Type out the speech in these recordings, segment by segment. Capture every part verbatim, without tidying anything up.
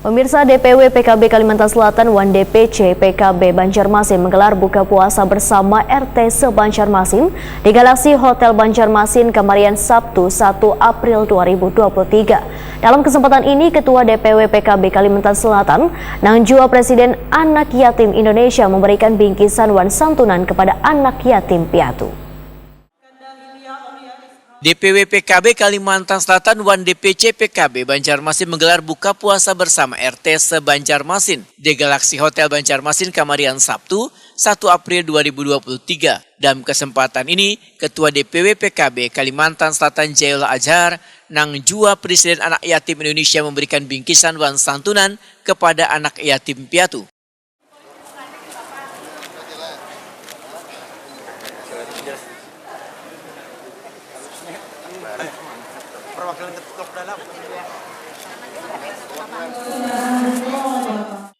Pemirsa, D P W P K B Kalimantan Selatan wan D P C P K B Banjarmasin menggelar buka puasa bersama R T se-Banjarmasin di Galaxy Hotel Banjarmasin kamarian Sabtu satu April dua ribu dua puluh tiga. Dalam kesempatan ini, Ketua D P W P K B Kalimantan Selatan, nang jua Presiden Anak Yatim Indonesia memberikan bingkisan wan santunan kepada anak yatim piatu. D P W P K B Kalimantan Selatan wan D P C P K B Banjarmasin menggelar buka puasa bersama R T se-Banjarmasin di Galaxy Hotel Banjarmasin kamarian Sabtu, satu April dua ribu dua puluh tiga. Dalam kesempatan ini, Ketua D P W P K B Kalimantan Selatan Jailullah Azhar nang jua Presiden Anak Yatim Indonesia memberikan bingkisan wan santunan kepada anak yatim piatu.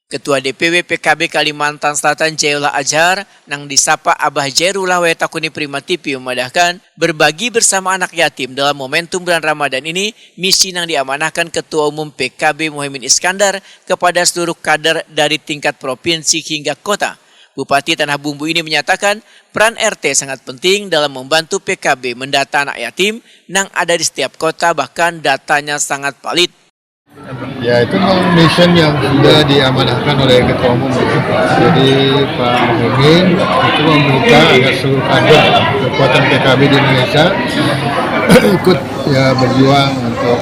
Ketua D P W P K B Kalimantan Selatan Jailullah Azhar nang disapa Abah Jairullah W Takuni Prima T V memadahkan, berbagi bersama anak yatim dalam momentum bulan Ramadan ini misi nang diamanahkan Ketua Umum P K B Muhaimin Iskandar kepada seluruh kader dari tingkat provinsi hingga kota. Bupati Tanah Bumbu ini menyatakan peran R T sangat penting dalam membantu P K B mendata anak yatim nang ada di setiap kota, bahkan datanya sangat valid. Ya, itu memang mission yang sudah diamanahkan oleh Ketua Umum. Jadi Pak Muhaimin itu meminta agar seluruh kader kekuatan P K B di Indonesia ikut ya berjuang untuk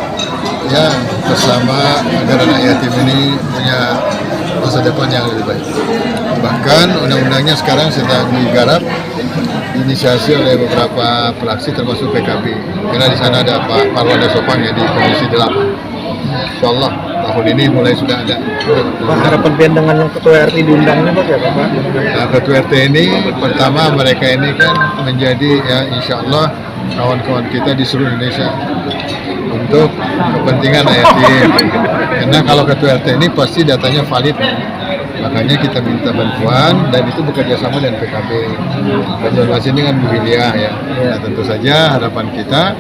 ya bersama agar anak yatim ini punya masa depan yang lebih baik. Bahkan undang-undangnya sekarang sedang digarap, inisiasi oleh beberapa fraksi termasuk P K B. Karena di sana ada Pak Marwanda Sopang ya di Komisi delapan. Insya Allah tahun ini mulai sudah ada. Pak, harapan pian dengan ketua R T diundangnya Pak siapa Pak? Nah, ketua R T ini pertama mereka ini kan menjadi ya insya Allah kawan-kawan kita di seluruh Indonesia untuk kepentingan ayat ini. Karena kalau ketua R T ini pasti datanya valid. Makanya kita minta bantuan dan itu bekerja sama dengan P K B. Banjarmasin ini kan wilayah ya. Nah, tentu saja harapan kita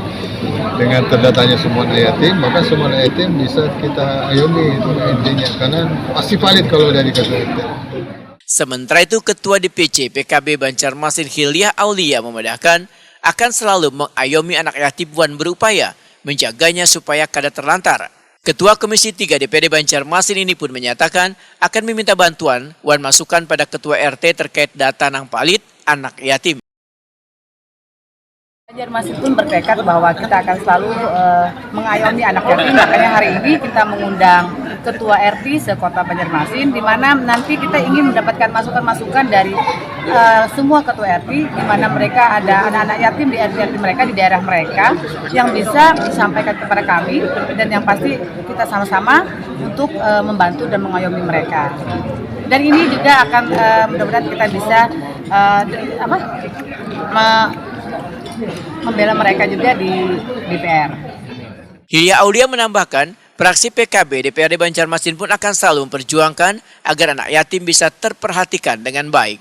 dengan terdatanya semua yatim, maka semua yatim bisa kita ayomi itu intinya karena pasti valid kalau dari kata itu. Sementara itu, Ketua D P C P K B Banjarmasin Hilliah Aulia memadahkan akan selalu mengayomi anak yatim wan berupaya menjaganya supaya kada terlantar. Ketua Komisi tiga D P D Banjarmasin ini pun menyatakan akan meminta bantuan wan masukan pada Ketua R T terkait data nang palit anak yatim. Banjarmasin pun bertekad bahwa kita akan selalu uh, mengayomi anak yatim. Makanya hari ini kita mengundang Ketua R T se-Kota Banjarmasin, di mana nanti kita ingin mendapatkan masukan-masukan dari uh, semua Ketua R T, di mana mereka ada anak-anak yatim di R T R T mereka, di daerah mereka, yang bisa disampaikan kepada kami, dan yang pasti kita sama-sama untuk uh, membantu dan mengayomi mereka. Dan ini juga akan uh, mudah-mudahan kita bisa uh, apa me, membela mereka juga di D P R. Hilliah Aulia menambahkan, fraksi P K B D P R D Banjarmasin pun akan selalu memperjuangkan agar anak yatim bisa terperhatikan dengan baik.